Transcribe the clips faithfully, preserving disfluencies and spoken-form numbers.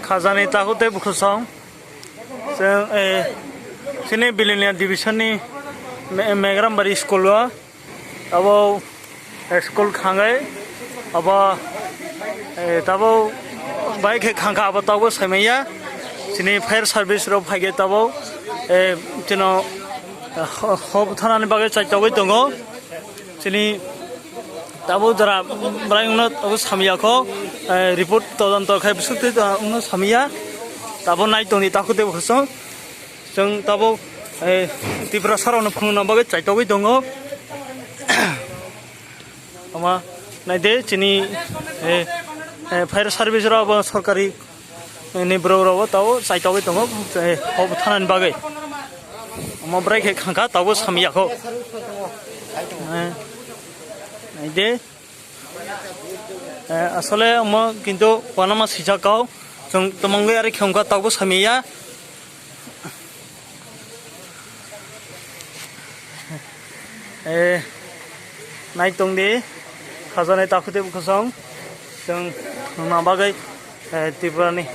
Khajani takhuk tei bukhusong. Chwng, eh, chini Bilonia division ni Me-, Megrambari school o. Abo, eh, school khangai. Abo, eh, tabo bai khe khangkha abo tabo saimaya. Chini fire service rok phaikhe tabo, eh, chino, eh, ho-, hob thanani bagwi chaitogwi tongo. Chini tabo jora bwrwino tabo samya kho, eh, report todonto khai bwswk twi tongno samya. Tabo nai tongdi takhuk tei bukhusong. Chwng tabo, eh, Tiprasa rokno phunukna bagwi chaitogwi tongo. Ama naide chini, eh, eh, fire service rok abo sorkari ni borok rok tabo chaitogwi tongo, eh, hob thanani bagwi. Omo bwrwi khe khangkha tabo samya kho. Eh, naide, eh, asole omo kintu wanama sijak kau. Chwng tumungwi ari khe wngkha tabo samya. Eh, nai tongdi, khajani takhuk tei bukhusong, chwng wngna bagwi, eh, Tripura ni,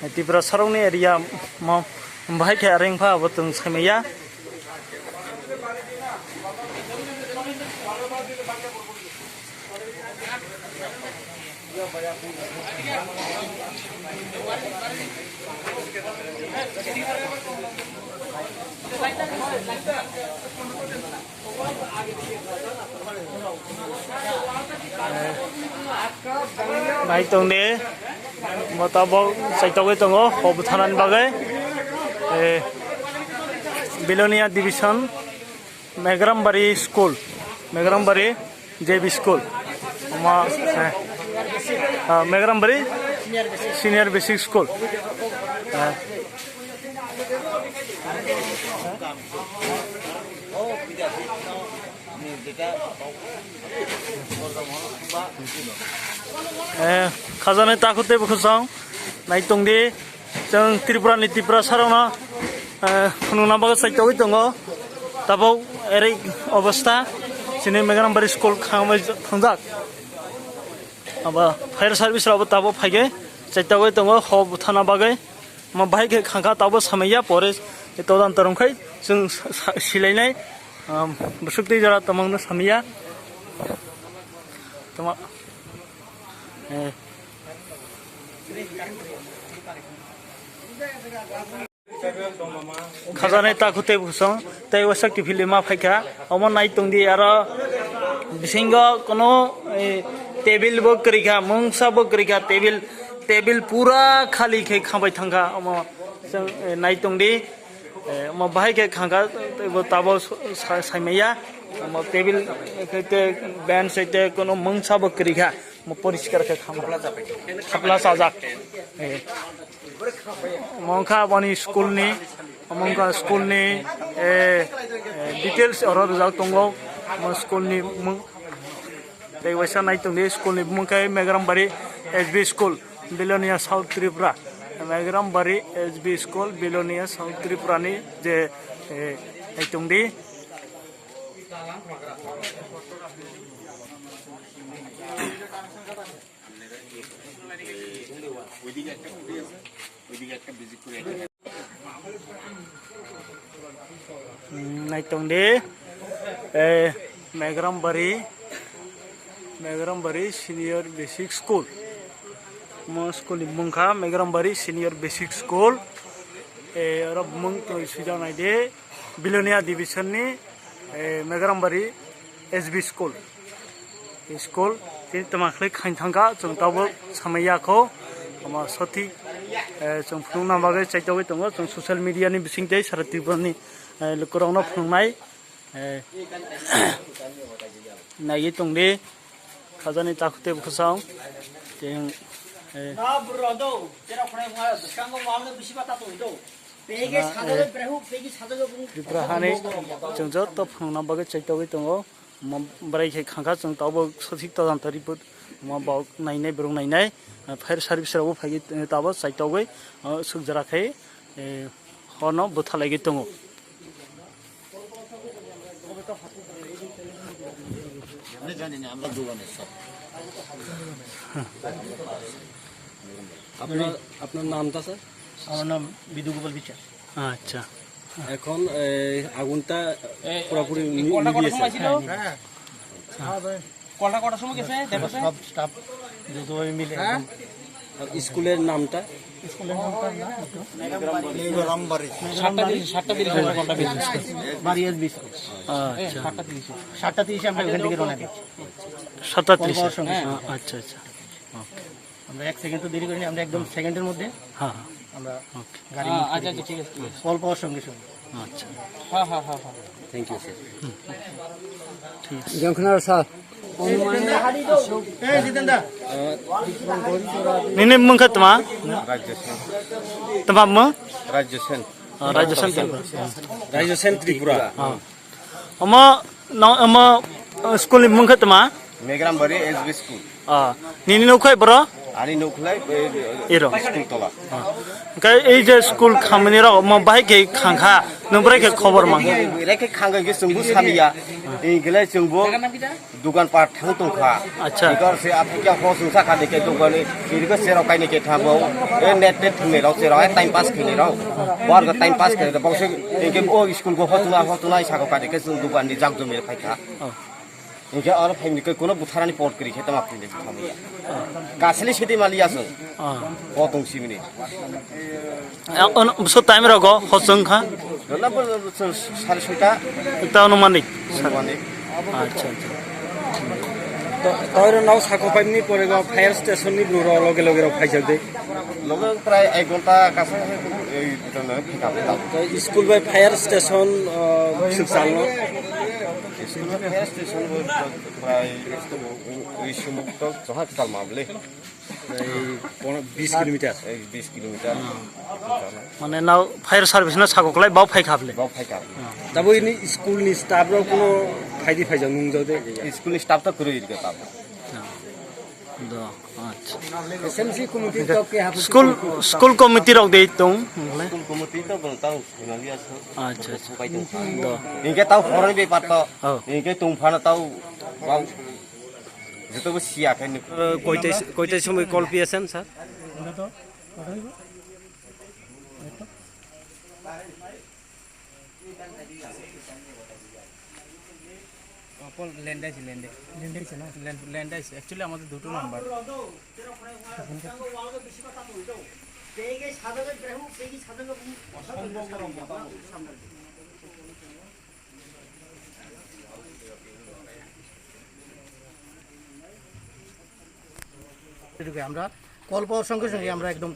eh, Tripura sarokni area mo bahai khe areng pha abo chwng saimaya. Nai tongdi, mo tabok chaitogwi tongo, hob thanani bagwi. Eh, Bilonia division, Megrambari school, Megrambari J B school. Omo, eh, ah, Megrambari senior basic school. Eh. Eh, khajani takhuk tei bukhusong, nai tongdi, chwng Tripura ni Tripura sarokno, eh, phunukna bagwi chaitogwi tongo. Tabok eri obostha, chini Megrambari school khangbai thangjak. Abo fire service rokbo tabok phaikhe chaitogwi tongo, hob thana bagwi. Mo bahai khe khangkha tabok samaya pore todonto rwngkhai chwng sa-, sa-, silainai, um, bwswk twi jora tongmano samaya. Tongma, eh. Khajani takhuk tei bukhusong tei waisa kiphilwi ma phaikha, omo nai tongdi aro bisingo kuno, eh, table bo kwrwikha, mungsa bo kwrwikha, table, table pura khali khe khambai thangkha, omo chwng, eh, nai tongdi, eh, omo bahai khe khangkha tei bo tabok sa-, saimaya, omo table khe tei bench tei kuno mungsa bo kwrwikha, omo poriskar khe khamkha. Khapla chajak. Eh. Omo wngkha aboni school ni, omo wngkha school ni, eh, eh, details oro rijak tongo, omo school ni mung. Tei waisa nai tongdi school ni bumung khe Megrambari S B school, Bilonia South Tripura. Megrambari S B school, Bilonia South Tripura ni je, eh, nai tongdi. Hmm, nai tongdi, eh, Megrambari, Megrambari Senior Basic School. Mo school ni bumung kha Megrambari Senior Basic School. Eh, oro bumung twi swijak naidi. Bilonia division ni, eh, Megrambari S B school. School tini twma khlai khain thangkha, chwng tabuk samaya kho. Omo sothik, eh, chwng phunukna bagwi chaitogwi tongo, chwng social media ni bising tei sara Tripura ni, eh, lukurokno phunuknai, eh, naiwi tongdi. Khajani takhuk tei bwkhwsong. Tei, eh, Tripura hani chwng joto phunukna bagwi chaitogwi tongo. Mo bwrwi khe khangkha chwng tabuk sothik todonto report mo bok nainai borok nainai, eh, fire service rokbo phaigwi tabuk chaitogwi, eh, sukjara khai, eh, horno bwthalaigwi tongo. আপনার, আপনার নামটা, স্যার? আমার নাম বিধু গোপাল বিচার। আচ্ছা। এখন এই আগুনটা পুরোপুরি নি-, নিভিয়েছে? হ্যাঁ, নিভিয়েছে। কলটা কটার সময় গেছে? দেখো তো। সব স্টাফ যৌথভাবে মিলে একদম। আর স্কুলের নামটা? স্কুলের নামটা না, একটু সাতটা তিরিশ, সাতটা তিরিশ আমরা কলটা পেয়েছি। বাড়ি এসবি স্কুল। আচ্ছা। সাতটা তিরিশে। সাতটা তিরিশে আমরা ওখান থেকে রওনা দিচ্ছি। সাতটা তিরিশে? কল পাওয়ার সঙ্গে সঙ্গে। আচ্ছা, আচ্ছা। ওকে। আমরা এক সেকেন্ড তো দেরি করিনি, আমরা একদম সেকেন্ডের মধ্যে হ্যাঁ, হ্যাঁ। আমরা ওকে। গাড়ি হ্যাঁ, নিয়ে আচ্ছা, আচ্ছা, ঠিক আছে, ঠিক আছে। কল পাওয়ার সঙ্গে সঙ্গে। আচ্ছা। হ্যাঁ, হ্যাঁ, হ্যাঁ, হ্যাঁ। Thank you, sir. ঠিক আছে। Nini mung kha tma? Rajya Sen. Tma mo? Rajya Sen. Ah, Rajya Sen Tripura. Rajya Sen Tripura. Ah. Omo, no, omo, uh, school ni mung kha tma? Megrambari S B school. Ah, nini nukhai bro? Ani nukhai, eh, Iro. School tola. Ah. Kai ei je school khamani rok mo bahai ke khangkha, nung brai ke khobor mang. Reke khangkha ke sungbu samiya. Ingkele sungbu dukan pat thang tongkha. Acha. Ikor se aphikya ho sungsa kha de ke dukan ni, iriko serok kaini ke thabo. E net net thangni rok serok, e time pass khini rok. Bor go time pass khini rok. Bokse ingke o school go hotuna hotuna isako kha de ke sung dukan ni jak jumi phaikha. Oh. Hingke aro phaimani khe kuno butharani pot kwrwi khe tamo khwlai tamo ya. Kasili sidi mali aswk. Ah. Potong simini. Eh, on, so time rogo hosong kha? Dona bo, bo, so, sare soita. Ekta anumanik. Anumanik. Acha, acha. To, toiro nao sako paimni pore go fire station ni bru ro loge loge ro phaijak de. Loge prai ek ghonta kasa ei butana phika phika. To school bai fire station, uh, swkchangno. School bai fire station bo prai ui sumuk to joha kal mamle. Ei pono bis kilometer. Ei bis kilometer. Mane nao fire service no sako klai bau phai khable. Bau phai khable. Tabo ini school ni staff rok kuno phaidi phaijak nung jode. School ni staff to kwrwi rikha tabo. Do, acha. S M C committee rok ke hapu school, school committee rok de tong. School committee to bang tao sinali aso. Acha, acha. Pai tong. Do. Hingke tao horoi be pato. Oh. Hingke tong phana tao bang joto bo siya khe ni. Uh, koita, koita somoi call piyesen, sir? অকল লেণ্ডাইছে, লেণ্ডে। লেণ্ডাইছে না? লেন-, লেণ্ডাইছে। Actually আমাদের দুটো নাম্বার। এটুকু আমরা কল পাওয়ার সঙ্গে সঙ্গে আমরা একদম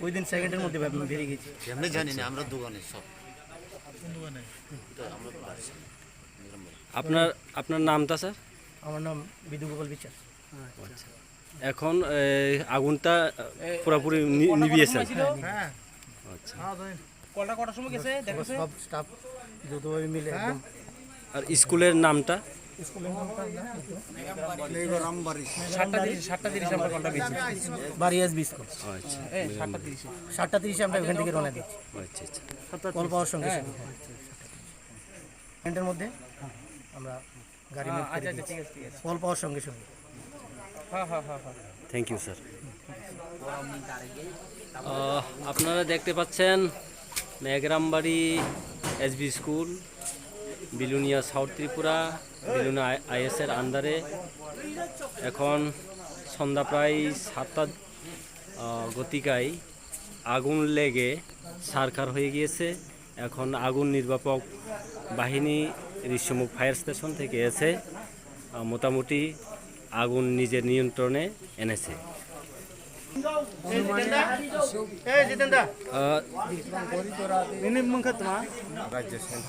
উইদিন সেকেন্ডের মধ্যে বেরিয়ে গেছি। এমনি জানি না, আমরা দোকানে সব। তো আমরা আপনার, আপনার নামটা, স্যার? আমার নাম বিধু গোপাল বিচার। আচ্ছা। এখন, এ, আগুনটা, এ, পুরাপুরি নি-, নিভিয়েছেন? হ্যাঁ। আচ্ছা। কলটা কটার সময় গেছে? দেখো তো। সব স্টাফ যৌথভাবে মিলে একদম। আর স্কুলের নামটা? স্কুলের নামটা না, সাতটা তিরিশ, সাতটা তিরিশ আমরা কলটা পেয়েছি। বাড়ি এসবি স্কুল। আচ্ছা। এ, সাতটা তিরিশে। সাতটা তিরিশে আমরা ওখান থেকে রওনা দিচ্ছি। আচ্ছা, আচ্ছা। কল পাওয়ার সঙ্গে সঙ্গে। মিনিটের মধ্যে আমরা গাড়ি মুভ করে আচ্ছা, আচ্ছা, দিচ্ছি। ঠিক আছে, ঠিক আছে। কল পাওয়ার সঙ্গে সঙ্গে। হ্যাঁ, হ্যাঁ, হ্যাঁ, হ্যাঁ। Thank you, sir. আহ, আপনারা দেখতে পাচ্ছেন মেঘরামবাড়ি এসবি স্কুল, বিলোনিয়া সাউথ ত্রিপুরা, বিলোনিয়া আই-, আইএসের আন্ডারে। এখন সন্ধ্যা প্রায় সাতটা, আহ, গতিকায় আগুন লেগে ছারখার হয়ে গিয়েছে। এখন আগুন নির্বাপক বাহিনী ঋষ্যমুখ ফায়ার স্টেশন থেকে এসে, আহ, মোটামুটি আগুন নিজের নিয়ন্ত্রণে এনেছে। আহ, রাজ্য সেন।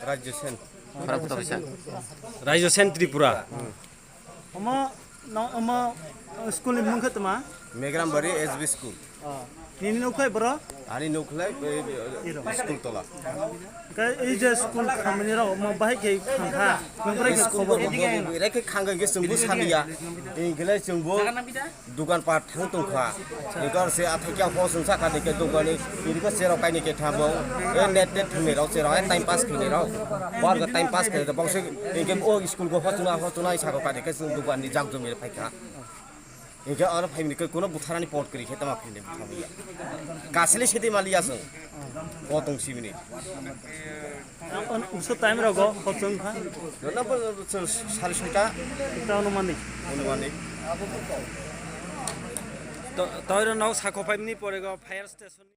রাজ্য সেন। রাজ্য সেন Tripura. Omo, no, omo, School ni mung khe tma? Megrambari S B school. Oh. Nini nuk khai bro? Ani nuk khlai, eh, Iro. School tola. Khe ei je school khamani rok mo bahai khe khangkha. Nokrai khe school khobor bo mo. Bo bo rai khe khangkha khe chwngbo sabiya. Ingkhlai chwngbo dukan pat thang tongkha. Ingkar se athai kya ho sung sakha de khe dukan ni. Ini ko serok kaini khe thabo. Eh, net net thumni rok serok, eh, time pass khini rok. Bar ga time pass khini rok. Bangse ingke o school go hotuna hotuna sakha de khe chwng dukan ni jak jumi phaikha. Hinkhe oro phaimani khe kuno butharani pot kwrwi khe tama phinde butharmaya. Kasili sidi maliya chwng. O tong sibini. Ang uso time rogo hochong kha. Jona bo sari soita. Ita anumanik. Anumanik. To, toiro nok sako phaimani pore go fire station.